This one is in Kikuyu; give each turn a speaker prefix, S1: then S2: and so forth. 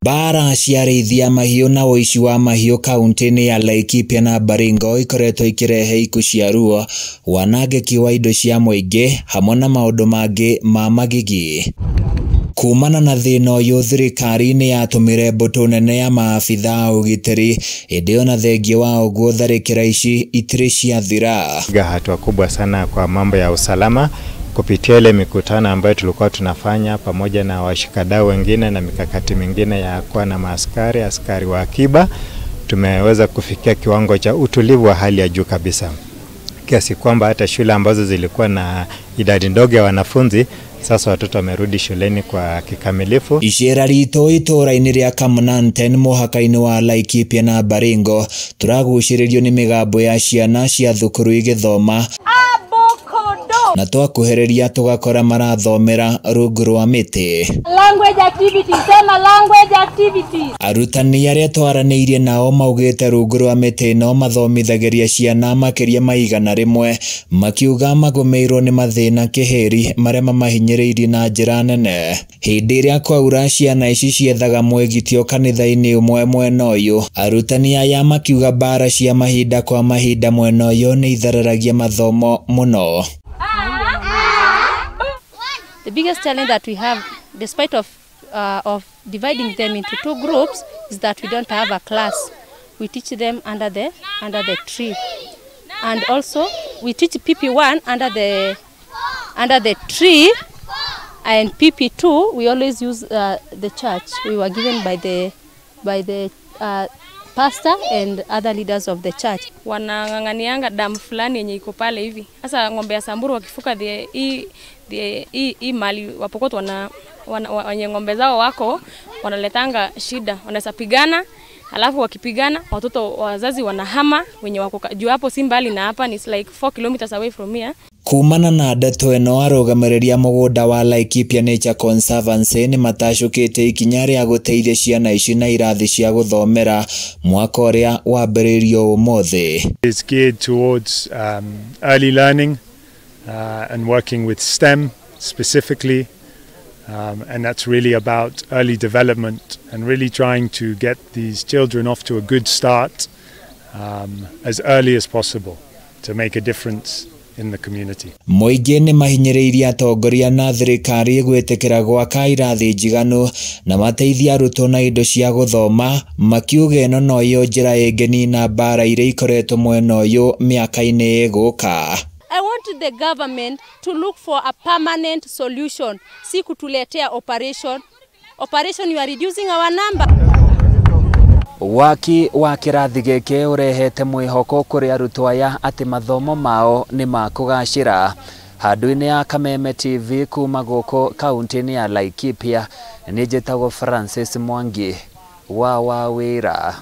S1: Mbara cia arĩithia mahiũ na ũici wa mahiũ kaunti-inĩ ya Laikipia na Baringo ikoretwo ikirehe ikuũ cia ruo, wanangĩki wa indo cia mũingĩ hamwe na maũndũ mangĩ ma magigi. Kumana na thĩna ũyũ, thirikari nĩ yatũmire mbũtũ nene ya maabitha a ũgitĩri, ĩndĩ ona thengia wa ũguo tharĩkĩra ici itirĩ ciathira.
S2: Piga hatua kubwa sana kwa mambo ya usalama kupitia ile mikutano ambayo tulikuwa tunafanya pamoja na washikadau wengine na mikakati mingine ya kuwa na maaskari, askari wa akiba. Tumeweza kufikia kiwango cha utulivu wa hali ya juu kabisa, kiasi kwamba hata shule ambazo zilikuwa na idadi ndogo ya wanafunzi sasa watoto wamerudi shuleni kwa kikamilifu.
S1: Icera ritũ itũũra-inĩ rĩa Kamunanten mũhaka-inĩ wa Laikipia na Baringo tũragucĩrĩrio nĩ mĩgambo ya ciana cia thukuru igĩthoma na twakuhĩrĩria tũgakora marathomera rungu rwa mĩtĩ.
S3: Language activities, sema language activities.
S1: Arutani arĩa twaranĩirie nao maugĩte rungu rwa mĩtĩ ĩno mathomithagĩria ciana makĩria ma 100, makiuga magũmĩirwo nĩ mathĩna kĩhĩri marĩa mamahinyĩrĩirie na njĩra nene. Hĩndĩ ĩrĩa kwaura ciana ici ciethaga mwĩgitio kanitha-inĩ ũmwe mwena ũyũ, arutani aya makiuga mbara cia mahinda kwa mahinda mwena ũyũ nĩ ithararagia mathomo mũno.
S3: The biggest challenge that we have, despite of dividing them into two groups, is that we don't have a class. We teach them under the tree, and also we teach PP1 under the tree, and PP2 we always use the church. We were given by the pastor and other leaders of the church.
S4: Wanang'ang'anianga damu fulani yenye iko pale hivi. Sasa ng'ombe ya Samburu wakifuka the hii the hii hii mali Wapokot wana wenye ng'ombe zao wako wanaletanga shida, wanaweza pigana, alafu wakipigana watoto wazazi wanahama wenye wako juu hapo si mbali na hapa, ni like 4 kilometers away from here.
S1: Kumana na ndeto ĩno, arũgamĩrĩri a mũgũnda wa Laikipia Nature Conservancy nĩ matacũkĩte ikinya rĩa gũteithia ciana ici na irathi cia gũthomera mwaka ũrĩa wambĩrĩirio ũmũthĩ.
S5: Is geared towards early learning and working with STEM specifically, and that's really about early development and really trying to get these children off to a good start as early as possible to make a difference in the community.
S1: Mũingĩ nĩ mahinyĩrĩirie atongoria na thirikari gwĩtĩkĩra gwaka irathi njiganu na mateithie arutwo na indo cia gũthoma, makiuga ĩno noyo njĩra ĩngĩnina mbara iria ikoretwo mwena ũyũ mĩaka-inĩ ĩgũka.
S3: I want the government to look for a permanent solution, si kutuletea operation. Operation, you are reducing our number.
S1: Waki wa kĩrathi gĩkĩ ũrehete mwĩhoko kũrĩ arutwo aya atĩ mathomo mao nĩ makũgacĩra. Handũ-inĩ ya Kameme TV kuma gũkũ kaunti-inĩ ya Laikipia, nĩ njĩtagwo Francis Mwangi wa Wawĩra.